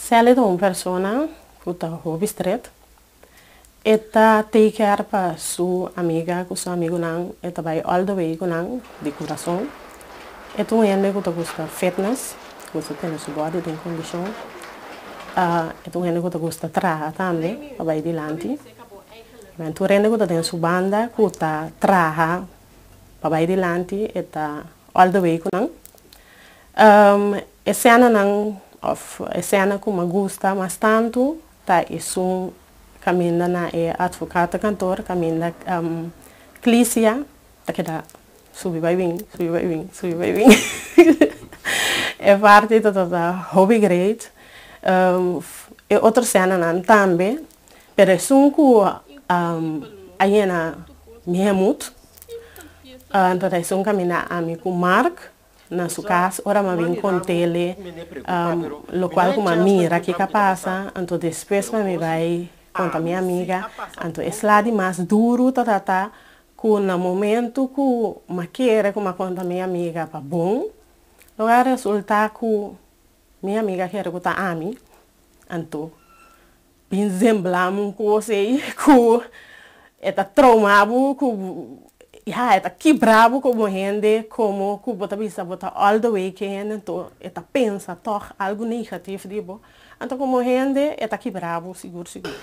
Sally ta un persona ku ta hopi stret. E ta take care pa su amiga ku su amigunan, e ta bai all the way ku nan di kurason. E ta un hende ku ta gusta fitness, gusta tene su body den kondishon. E ta un hende ku ta gusta traha tambe pa bai dilanti. Men tur hende ku ta den su banda ku ta traha pa bai dilanti e ta all the way ku nan. E senanan òf e sena ku mi a gusta mas tantu ta esun kaminda na e advocatenkantoor kaminda Clicia ta keda subi bai bin, subi bai bin, subi bai bin. E parti ta tabata hopi great. E otro senanan tambe, pero esun ku a yena mi hemut ta esun kaminda ami ku Mark na su cas ora m'a bin contele locual cu m'a mira kico a pasa, anto despues m'a mi bay conta mi amiga, anto e sla di mas duro ta trata cu na momento cu m'a kere cu m'a conta mi amiga pa bon, lo a resulta cu mi amiga kere cu ta ami, anto bin zembla mi un kos ei ku e ta trauma bo ku ya e ta kibra bo komo hende komo ku bo ta bisa bo ta all the way ke hende anto e ta pensa tòg algu negatif di bo anto komo hende e ta kibra bo sigur sigur.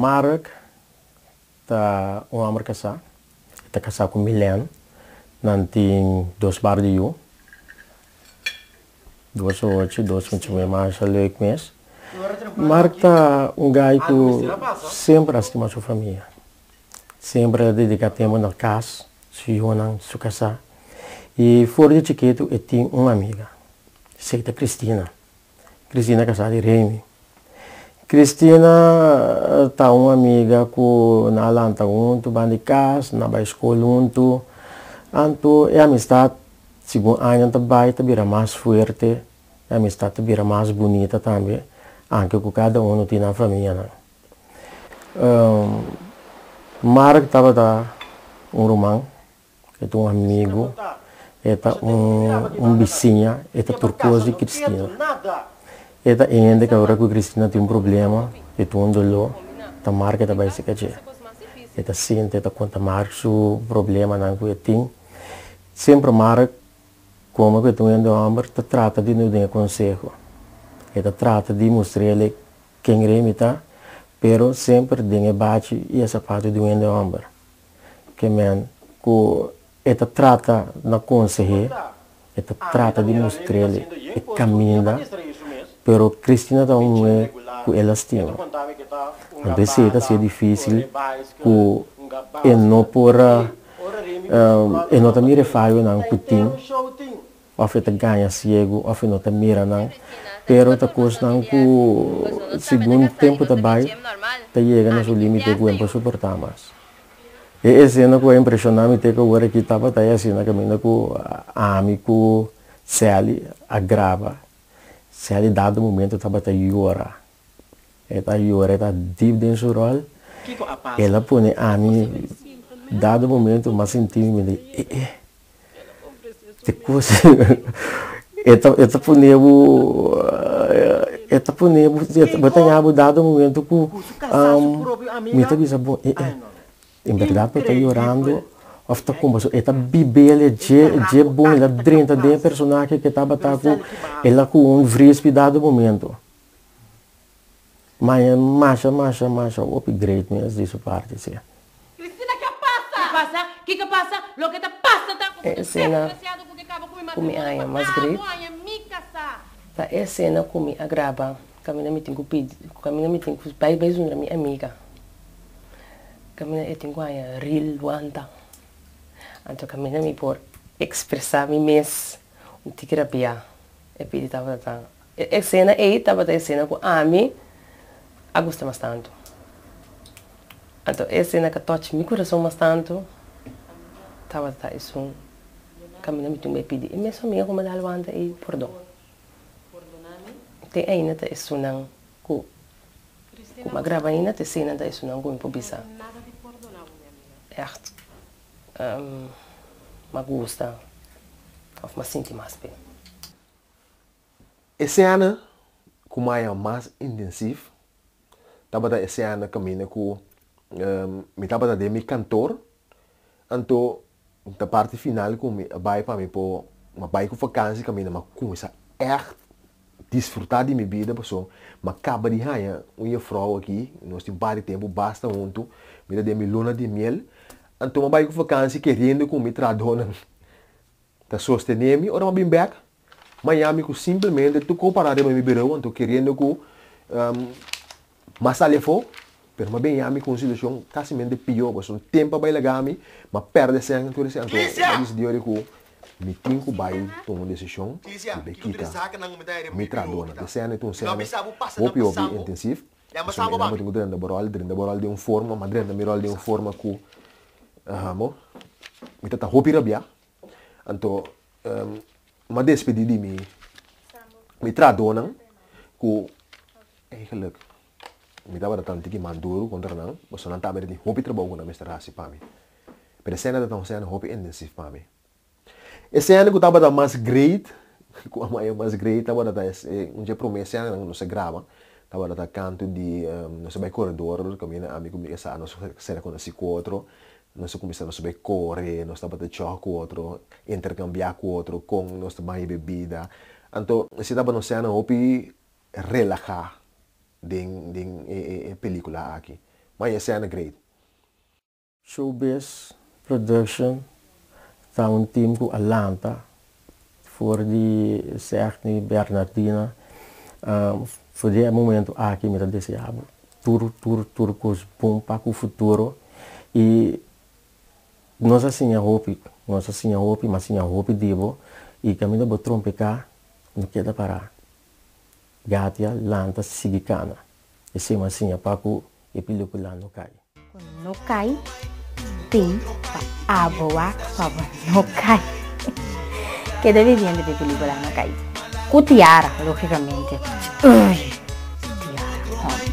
Mark ta un hòmber kasá. E ta kasá ku Milen. Nan tin dos bar di yu. Dos ochi, dos mucha muhé masha leuk mes. Mark ta un guy ku semper a stima su famia. Semper a dediká tempu na kas, su yunan, su kasá. I for di chikitu e tin un amiga. Esei ta Cristina. Cristina kasá di Remy. Cristina ta un amiga ku nan a lanta huntu banda di kas, nan a bai skol huntu. Anto e amistat segun añanan ta bai ta bira mas fuerte, e amistat ta bira mas bunita tambe, anke ku kada uno tin nan famianan. Mark tabata un ruman. E ta un amigu, e ta un bisiña, e ta tur kos di Cristina. E ta e hende ku ora ku Cristina tin un problema, e tin un doló, ta Mark e ta bai seka dje. E ta sinta, e ta konta Mark su problemanan ku e tin. Semper Mark, komo ku e ta un hende hòmber, ta trata di duna e konseho. E ta trata di mustr'el ken Remy ta, pero semper den e bachi i e sapato di un hende hòmber. Ke men ku e ta trata na konseh'é, e ta trata di mustr'el e kaminda, pero Cristina ta un muhé ku el a stima. Anto esei ta hasié difísil ku e no por e no ta mira e fayonan ku tin. Of e ta gaña siegu of e no ta mira nan, pero ta kosnan ku segun tempu ta bai ta yega na su limite ku e no por soportá mas. E esena ku a impreshoná mi te ku awor aki tabata e asina kaminda ku ami ku Sally a graba. Sally dado momento tabata yora. E ta yora, e ta dip den su ròl. El a pone ami dado momento mas sinti mi di e e te kos e ta e ta pone bo e ta pone bo bo ta haña bo dado momento ku mi ta bisa bo e e en bèrdat bo ta yorando òf ta kon pasobra e ta bibel e dje dje bon el a drenta den e personahe ke tabata ku el a ku un vrispi dado momento. Maña masha masha masha hopi great mes di su parti si. Cristina ke pasa? Ke pasa? Kiko pasa? Loke ta pasa ta ku bo E ta esena desgraciado ku ke kaba ku mi ku mi matrimonio haña pa mas great abo haña mi kasá. ta e esena ku mi a graba kaminda mi tin ku pidi kaminda mi tin ku bai bai zundra mi amiga kaminda e tin ku haña ril wanta anto kaminda mi por ekspresá mi mes un tiki rabia e pidi tabata ta E esena ei tabata e esena ku ami a gusta mas tantu. Anto e esena ku a touch mi kurason mas tantu tabata esun kaminda mi tin ku bai pidi e mesun amiga ku mi a dal wanta ei pordon. Te ainda ta esunnan ku ku mi a graba ainda te eseinan ta esunnan ku mi por bisa ègt mi a gusta òf mi a sinti mas p'e. E sèna ku mi a haña mas intensief tabata e sèna kaminda ku mi tabata den mi kantor, anto ta parti final ku mi a bai pa mi por mi a bai ku fakansi kaminda mi a kuminsá ègt disfrutá di mi bida pasobra mi a kaba di haña un jefrou aki, nos tin par di tempu basta huntu, mi ta den mi luna di miel, anto mi a bai ku fakansi keriendo ku mi trahadónan ta sostené mi ora mi a bin bèk Miami ku simplemente tur kos pará riba mi birou anto keriendo ku m'a sali afó pero m'a bin Miami ku un situashon kasimente pió pasobra un tempu a bai laga mi m'a pèrdè sèn tur esei anto m'a disidí ora ku mi tin ku bai tuma un desishon di bai kita mi trahadónan te sèn e ta un sèn hopi hopi intensiv pasobra mi nan bo tin ku drenta bo ròl drenta bo ròl den un forma m'a drenta mi ròl den un forma ku mi ta ta hopi rabiá anto M'a despedí di mi mi trahadónan ku eigenlijk mi tabata tan tiki mas duru kontra nan pasobra nan tabata tin hopi trabou ku nan mester hasi pa mi. Pero e sèna tabata un sèna hopi intensif pa mi. E sèna ku tabata mas great, ku a maya mas great tabata ta un dje promé sènanan ku nos a graba tabata ta kantu di nos a bai koredor kaminda ami ku mi kasá nos a sera konosí ku otro. Nos a kuminsá nos bai kore, nos tabata chòk ku otro, interkambiá ku otro kon nos ta baña bebida. Anto esei tabata un sèna hopi relahá den den e pelíkula aki. Ma e sèna great. Showbiz Production ta un team ku a lanta for di Segni Bernardina. For di e momento aki mi ta deseá bo tur tur tur kos bon pa ku futuro i nos a siña hopi, nos a siña hopi, mi a siña hopi di bo i kaminda bo trompeká no keda pará. Gatia lanta sigui kana. Esei mi a siña pa ku e pilikula no kai. Ku no kai tin pa abo wak pa bo no kai. Keda viviendo p'e pelicula no kai. Ku Tiara logicamente. Uy Tiara homber.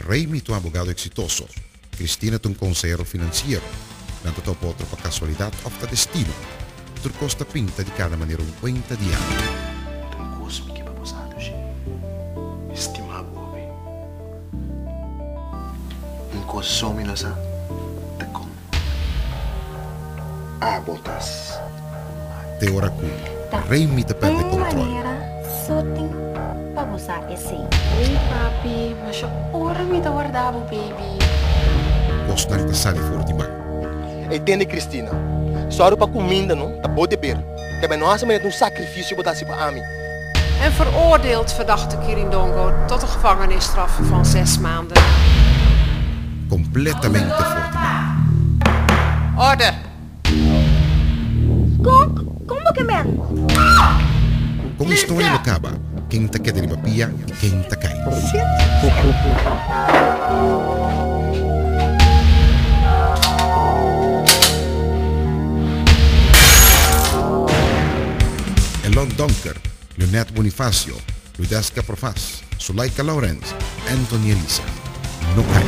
Remy ta un abogado exitoso. Cristina ta un konsehero finansiero. Nan ta topa otro pa kasualidat òf ta destino. Tur kos ta pinta di kada manera un kuenta di aña. Tur kos mi ke pa bo sa Lushi. Mi stima bo hopi. Un kos so mi no sa ta kon abo ta Te ora ku Ta Remy ta pèrdè un kontròl. manera so tin pa bo sa esei. Ey papi, masha ora mi ta warda bo baby. Kosnan ta sali for di man. Ey tende Cristina, sòru pa kuminda no ta bo deber, keb'e no hasi manera ta un sakrifisio bo ta hasi pa ami. En veroordeelt verdachte Kirindongo tot een gevangenisstraf van zes maanden. Kompletamente for di man. Orde! Kok, kon bo ke men? Kon historia lo kaba, ken ta keda riba pia i ken ta kai? Elon Donker, Leonette Bonifacio, Ludeska Profas, Sulaika Lourens, Anthony Elisa. No kai!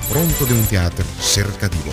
Pronto den un teater serka di bo.